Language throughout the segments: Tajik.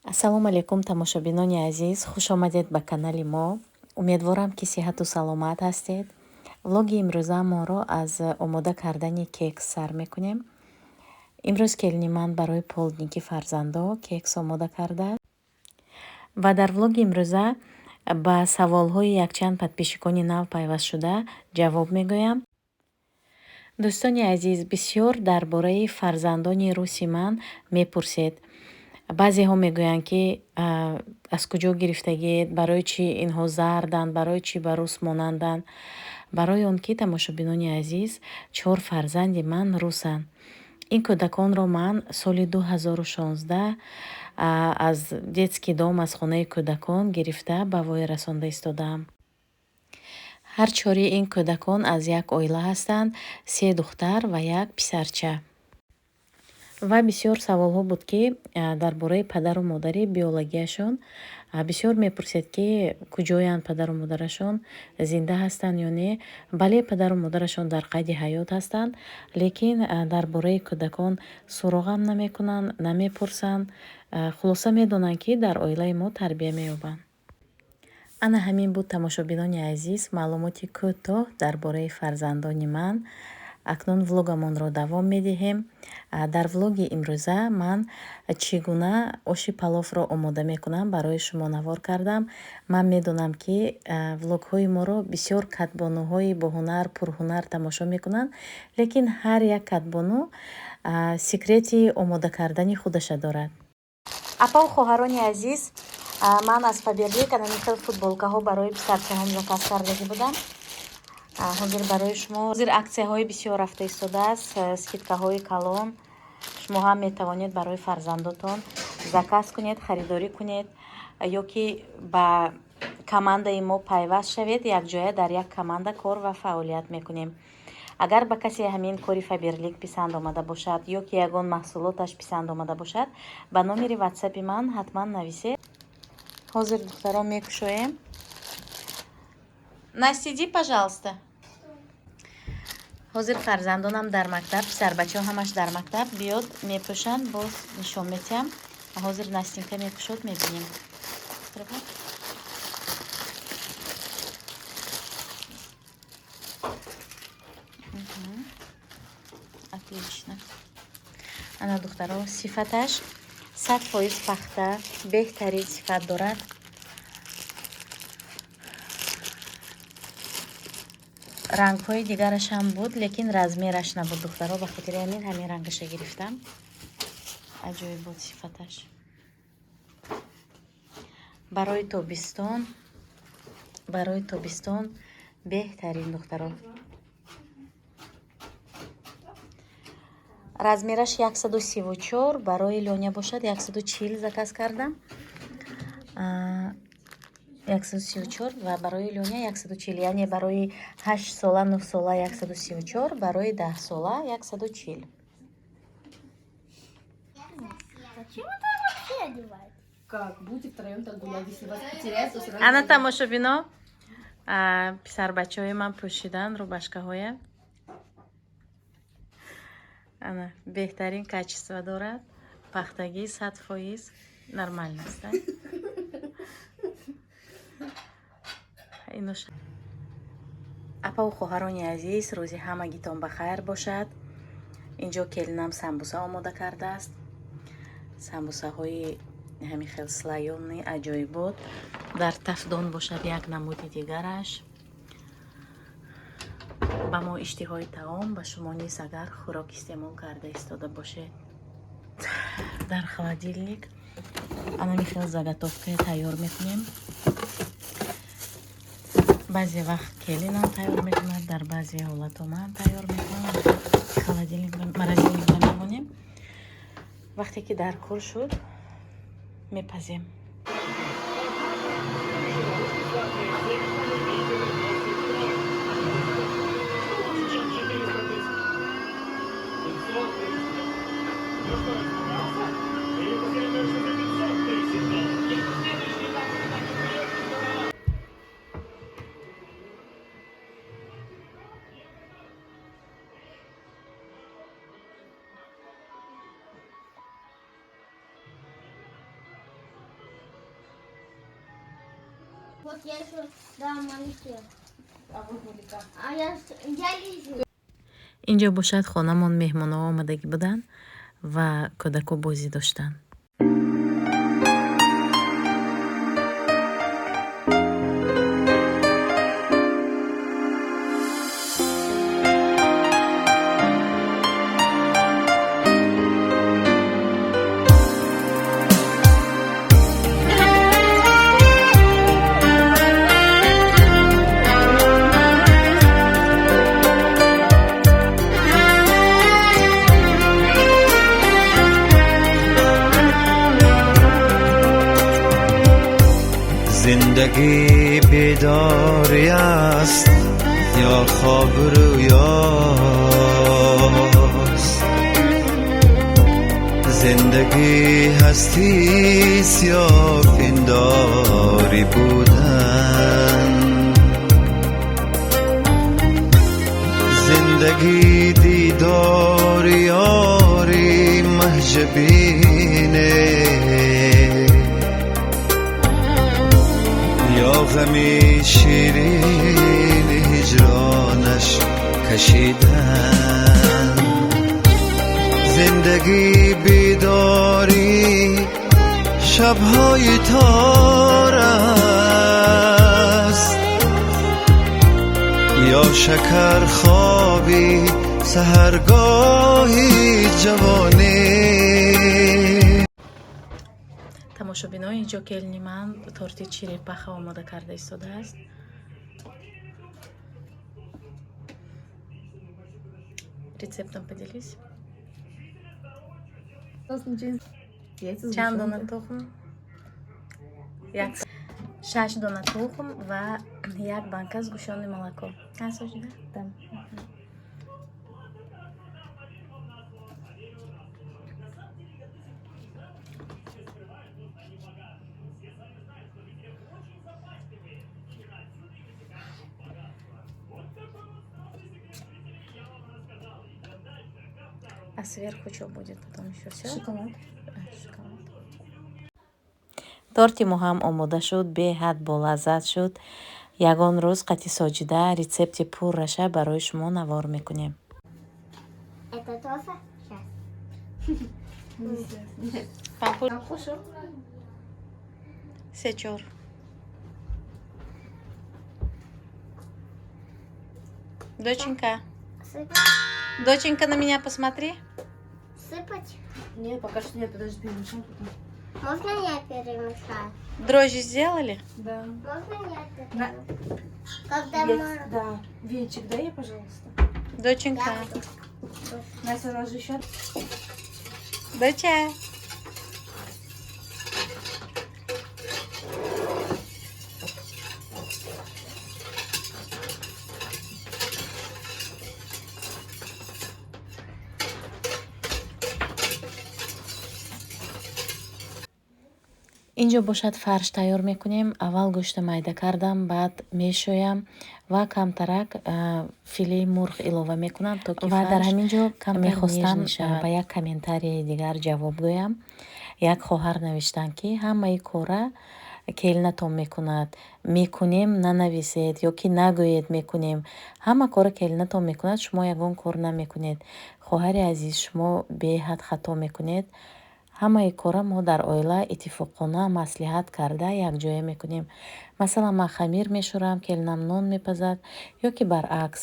Ассалому алайкум, тамошобинони азиз, хушомадед ба канали мо. Умедворам, ки сиҳату саломат ҳастед. Влоги имрӯзаамонро аз омода кардани кекс сар мекунем. Имрӯз келини ман барои полдники фарзандо кекс омода кардааст. Ва дар влоги имрӯза ба саволҳои якчанд подписчикони нав пайвастшуда ҷавоб мегӯям. Дӯстони азиз, бисёр дар бораи фарзандони руси ман мепурсед. Баъзеҳо мегӯянд, ки аз куҷо гирифтагиед, барои чӣ инҳо зарданд, барои чӣ ба рус монанданд. Барои он ки, тамошобинони азиз, чор фарзанди ман русанд. Ин кӯдаконро ман соли 2016 аз детский дом, аз хонаи кӯдакон гирифта ба воя расонда истодаам. Ҳар чори ин кӯдакон аз як оила ҳастанд, се духтар ва як писарча. Ва бисёр саволҳо буд, ки дар бораи падару модари биологияшон бисёр мепурсед, ки куҷоянд падару модарашон, зинда ҳастанд ё не. Бале, падару модарашон дар қайди ҳаёт ҳастанд, лекин дар бораи кӯдакон суроғам намекунанд, намепурсанд. Хулоса, медонанд, ки дар оилаи мо тарбия меёбанд. Ана ҳамин буд, тамошобинони азиз, маълумоти кӯтоҳ дар бораи фарзандони ман. Акнун влогамонро давом медиҳем. Дар влоги имрӯза ман чӣ гуна оши паловро омода мекунам, барои шумо навор кардам. Ман медонам, ки влогҳои моро бисёр катбонуҳои боҳунар, пурҳунар тамошо мекунанд, лекин ҳар як катбону секрети омода кардани худаша дорад. Апаву хоҳарони азиз, ман аз Фаберлик ана ин хел футболкаҳо барои писарчаҳом заказ кардагӣ будам. Ҳозир барои шумо, ҳозир аксияҳои бисёр рафта истодааст, скидкаҳои калон. Шумо ҳам метавонед барои фарзандотон заказ кунед, харидорӣ кунед ё ки ба командаи мо пайваст шавед. Якҷоя дар як команда кор ва фаъолият мекунем. Агар ба касе ҳамин кори Фаберлик писанд омада бошад ё ки ягон маҳсулоташ писанд омада бошад, ба номери ватсапи ман ҳатман нависед. Ҳозир, духтарон, мекушоем. Настя, иди, пожалуйста. Ҳозир фарзандонам дар мактаб, писарбачаҳо ҳамаш дар мактаб, биёд мепӯшанд, боз нишон метиҳам. Ҳозир Настинка мекушод, мебинем. Открывай. Отлично. Ана, духтаро, сифаташ 100% пахта, беҳтарин сифат дорад. Рангҳои дигараш ҳам буд, лекин размераш набуд, духтаро, ба хотири ҳамин ҳамин рангаша гирифтам. Аҷоиб буд сифаташ. Барои тобистон, барои тобистон беҳтарин, духтаро. Размераш 134, барои Лёня бошад 140 заказ кардам. 134 ва барои Лёня 140, яъне барои 8 сола, 9 сола 134, барои 10 сола 140. Зачем это вообще одевать? Как? Будете втроем так гулять, если вас потеряют, то сразу. Ана, тамошобино, писарбачаҳои ман пӯшидан рубашкаҳоя. Ана, беҳтарин качество дорад, пахтагӣ 100%, нормально аст, а? Апаву хоҳарони азиз, рӯзи ҳамагитон ба хайр бошад. Инҷо келинам самбуса омода кардааст. Самбусаҳои ҳамин хел слоёный, аҷоибот. Дар тафдон бошад як намуди дигараш. Ба мо иштиҳои таом, ба шумо низ, агар хӯрок истеъмол карда истода бошед. Дар холодильник анами хел заготовка тайёр мекунем. Баъзе вақт келинам тайёр мекунад, дар баъзе ҳолатҳо ман тайёр мекунам. Холодильник, морозильник мемонем, вақте ки дар кор шуд, мепазем. Ну что, испугался? Или потеряешься за 500 тысяч долларов? Следующий этап это. Вот я еще дам Малике. А вот Малика. А я Лизе. Инҷо бошад, хонамон меҳмонҳо омадагӣ буданд ва кӯдако бозӣ доштанд. زندگی بیداری است یا خواب رویاست؟ زندگی هستیست یا پنداری بودن؟ زندگی دیدار یاری مهجبینه یا غمی شیرین هجرانش کشیدن؟ زندگی بیداری شبهای تار است یا شکر خوابی سحرگاهی جوانی؟ Тамошобино, инҷо келини ман торти черепаха омода карда истодааст. Рецептом поделись. Яйца. Чанд дона тухм? Як, шаш дона тухм ва як банка сгущённое молоко. Соҷида? Да. А сверху что будет потом еще все? Шоколад. Шоколад. Торти мо ҳам омода шуд, беҳад болаззат шуд. Ягон рӯз қати Соҷида рецепти пурраша барои шумо навор мекунем. Это тоже? Сейчас. Хорошо. Се, чор. Доченька. Сыпать? Доченька, на меня посмотри. Сыпать? Нет, пока что нет, подожди, перемешай потом. Можно я перемешаю? Дрожжи сделали? Да. Можно я На. перемешаю? Когда мы... Да. Венчик дай ей, пожалуйста. Доченька. Я буду. Настя, у нас же еще... Доча. Инҷо бошад, фарш тайёр мекунем. Аввал гӯшта майда кардам, баъд мешӯям ва камтарак филеи мурғ илова мекунам, то ки ва дар ҳамин ҷо мехостам ба як комментарияи дигар ҷавоб гӯям. Як хоҳар навиштанд, ки ҳамаи кора келинатон мекунад, мекунем нанависед ё ки нагӯед мекунем, ҳама кора келинатон мекунад, шумо ягон кор намекунед. Хоҳари азиз, шумо беҳад хато мекунед. Ҳамаи кора мо дар оила иттифоқона маслиҳат карда якҷоя мекунем. Масалан, ман хамир мешӯрам, келинам нон мепазад ё ки баръакс.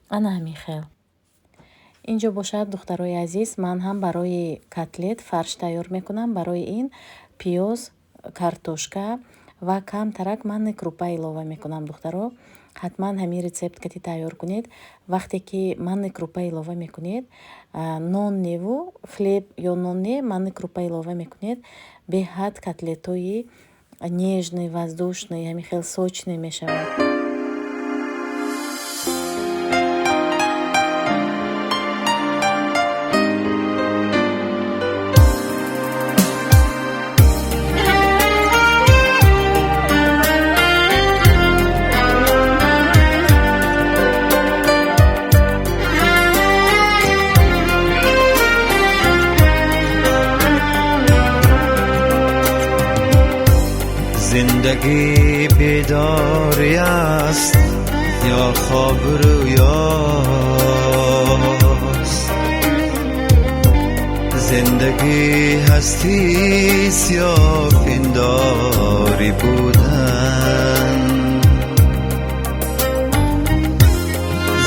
Ана ҳамин хел. Инҷо бошад, духтарои азиз, ман ҳам барои котлет фарш тайёр мекунам. Барои ин пиёз, картошка ва камтарак манный крупа илова мекунам. Духтаро, ҳатман ҳамин рецепт кати тайёр кунед. Вақте ки манный крупа илова мекунед, нон неву хлеб ё нон не, манный крупа илова мекунед, беҳад котлетҳои нежный, воздушный, ҳамин хел сочный мешавад. Зиндагӣ бедорӣ аст ё хоб рӯёст, зиндагӣ ҳастист ё пиндорӣ будан,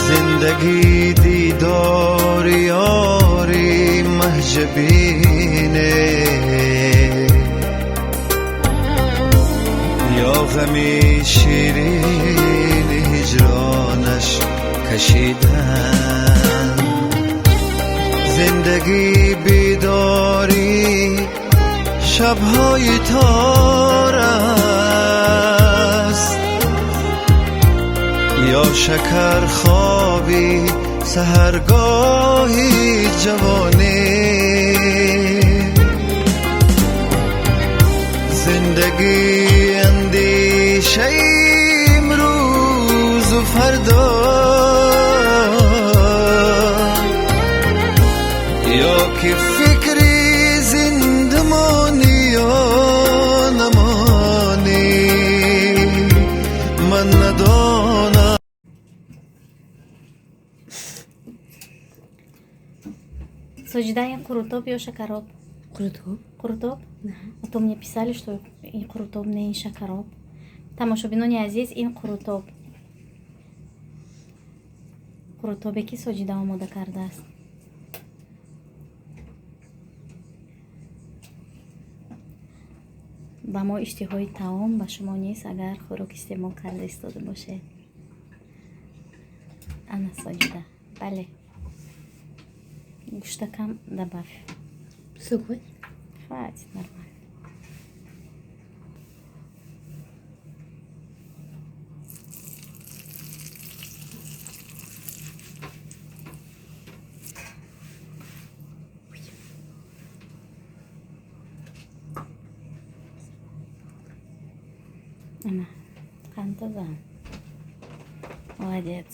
зиндагӣ дидори ёри маҳҷабине ё ғами ширини ҳиҷронаш кашидан. Зиндагӣ бедорӣ шабҳои тор аст ё шакархоби саҳаргоҳи ҷавонӣ. Зиндагӣ андешаи имрӯзу фардо ё ки фикри зиндамонӣ ё намонӣ, ман надонам. Соҷида, ин қурутоб ё шакароб? Қурутоб. Қурутоб? А то мне писали, что ин қурутоб не, ин шакароб. Тамошобинони азиз, ин қурутоб, қурутобе ки Соҷида омода кардааст. Ба мо иштиҳои таом, ба шумо низ, агар хӯрок истеъмол карда истода бошед. Ана, Соҷида, бале, гӯштакам добавь. Сухой. Хватит, нормально. Ана, қанд тоза. Молодец.